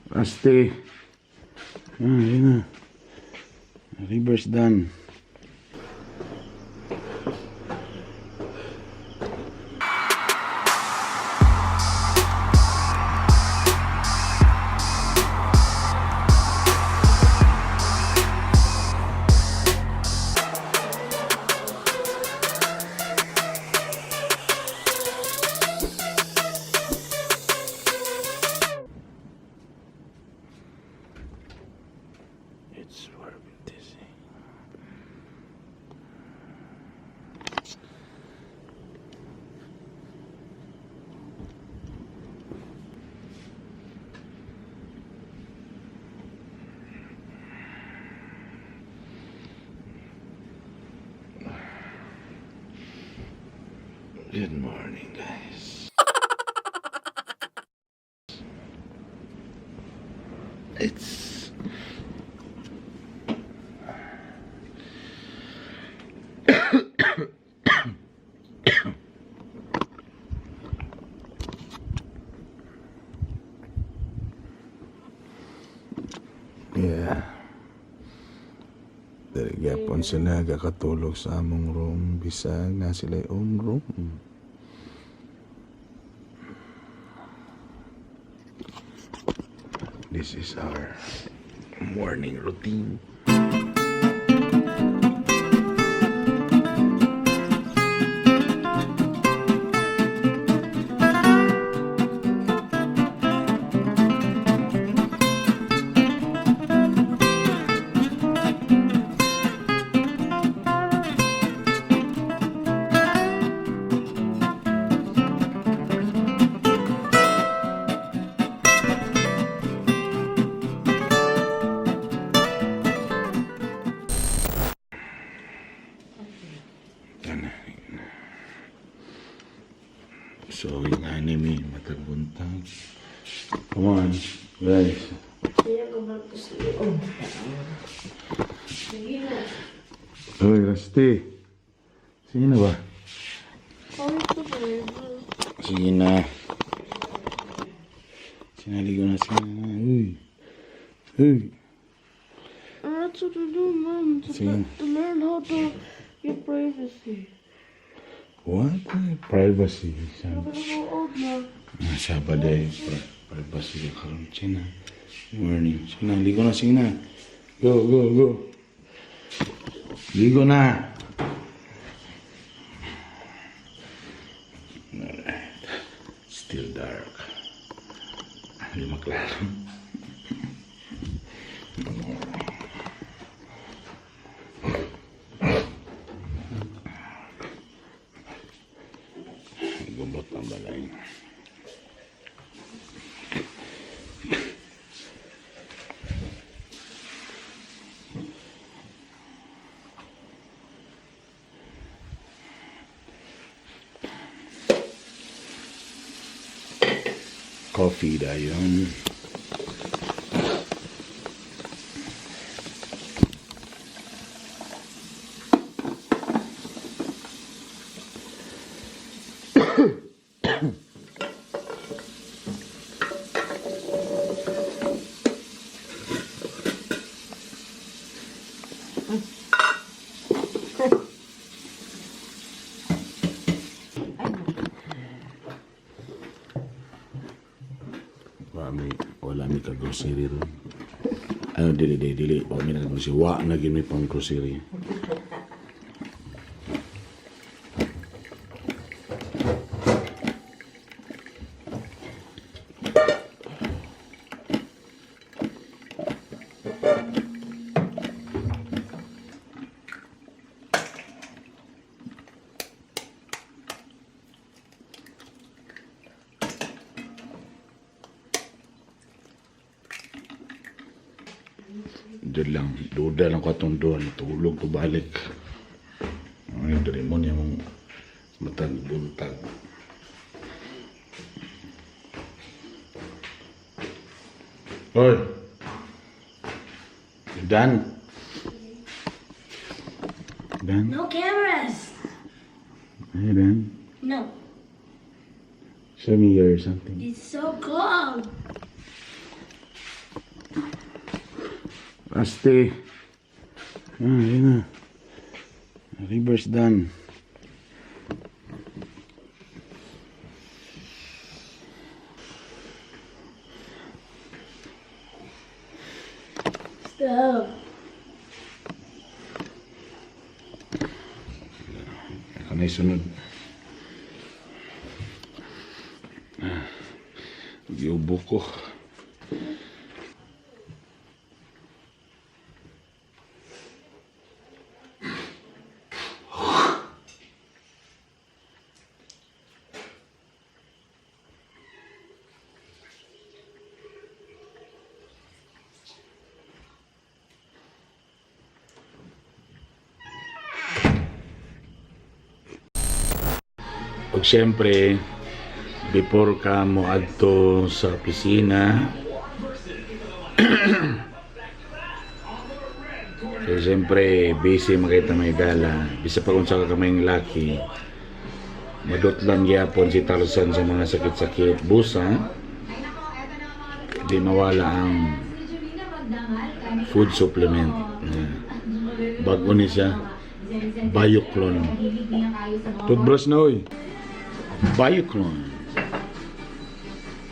Rusty. Ah, yun na. Reverse done. It's 4:56. Good morning, guys. It's Yeah. Diri gyapon sila gakatulog sa among room bisag na sila own room. This is our morning routine. Tana. So, yung anime, matabuntag. Come on, guys. Kaya ko sa loob. Sige na. Uy, Rusty. Sige na ba? Comfortable. Sige na. Sinaligo na siya. Uy. Uy. That's what to do, Mom. Sige. To learn how to get privacy. What? Privacy. I'm gonna go old now. Ah, Sabado eh. Privacy ka karon. Sige na. Morning. Sige na. Ligo na. Sige na. Go, go, go. Ligo na. Alright. Still dark. Hindi maklaro. Gumot ang balay. Coffee dayon. Wala mi ka grocery ron. Ano dili dili dili wa mi nag grocery. Wa na gyud mi pang grocery. Diyan lang, duda lang ko atong doon, tulog ko balik. Ay, diri mo niya mong matag buntag. Hoy! You done? Done? No cameras. Hey, Dan. No. Show me your something. It's so cold. Rusty. Ah, yun na. Reverse done. Stop. Ako na sunod. Ah, giubo ko. Ug siyempre, before ka mo adto sa opisina, kaya siyempre, busy makita may gala. Bisa pa kung sa ka kamay laki, madutlan gyapon si Tarzan sa mga sakit-sakit. Busa, di mawala ang food supplement. Yeah. Bago ni siya, Bioclon. Toothbrush na oy. Bioclon.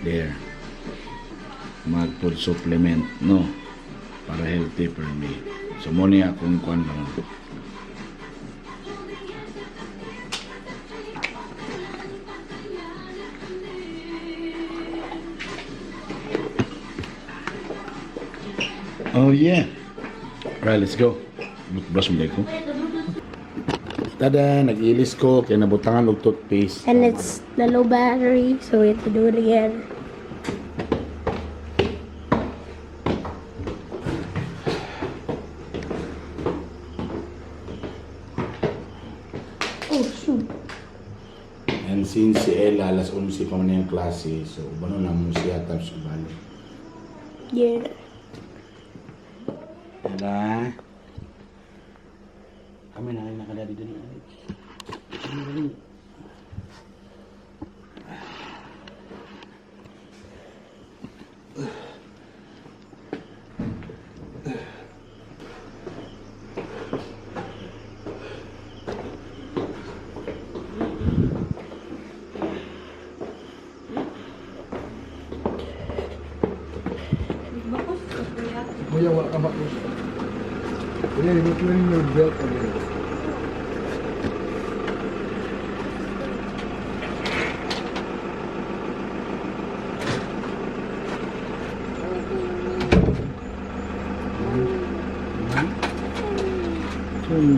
There. Mag food supplement, no? Para healthy for me. So mo niya akong kuan lang. Oh yeah. Alright, let's go. Brush mo ko. Tada, nag-ilis ko kay nabutangan og toothpaste. And it's the low battery, so we have to do it again. Oh shoot. And since si Ella, alas 11 pa man yung klase, so ubano na mo siya tapos ubalo. Yeah. Ella. Kami na rin nakadali dali. Dali. Kuya, wala ka bakos. Kuya, you're not wearing your belt again. Sorry.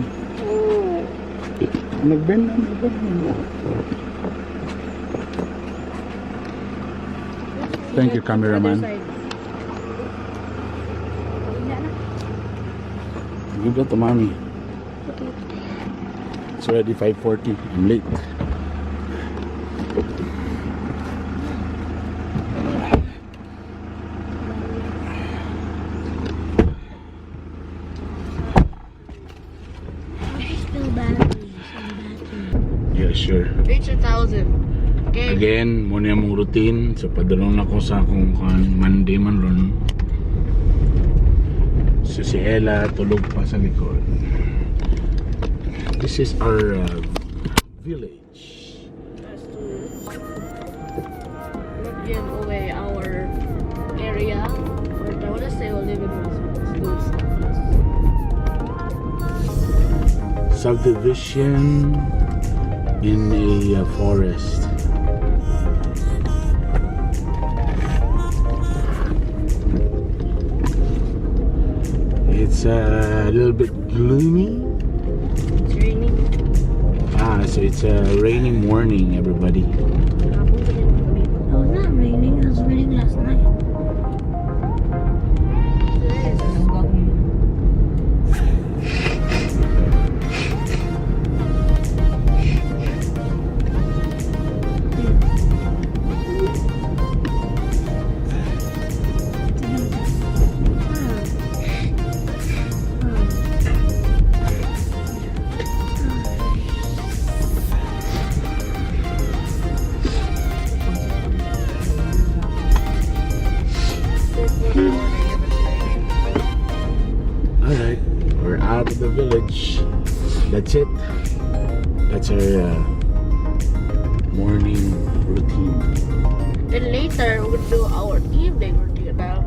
Nag-bend na, nag-bend. Thank you, cameraman. Give that to mommy. It's already 5:40. I'm late. Still batteries and batteries. Yeah, sure. Reach 1,000. Okay. Again, muna yung mong routine. So, padulong na ko sa akong kuan, Monday man ron. So, si Ella tulog pa sa likod. This is our village. Has to not give away our area. Or I wanna say we live in those Subdivision in a forest. It's a little bit gloomy. It's raining. Ah, so it's a rainy morning, everybody. It was not raining. It was raining last night. Today is to the village. That's it. That's our morning routine. Then later, we're gonna do our evening routine now.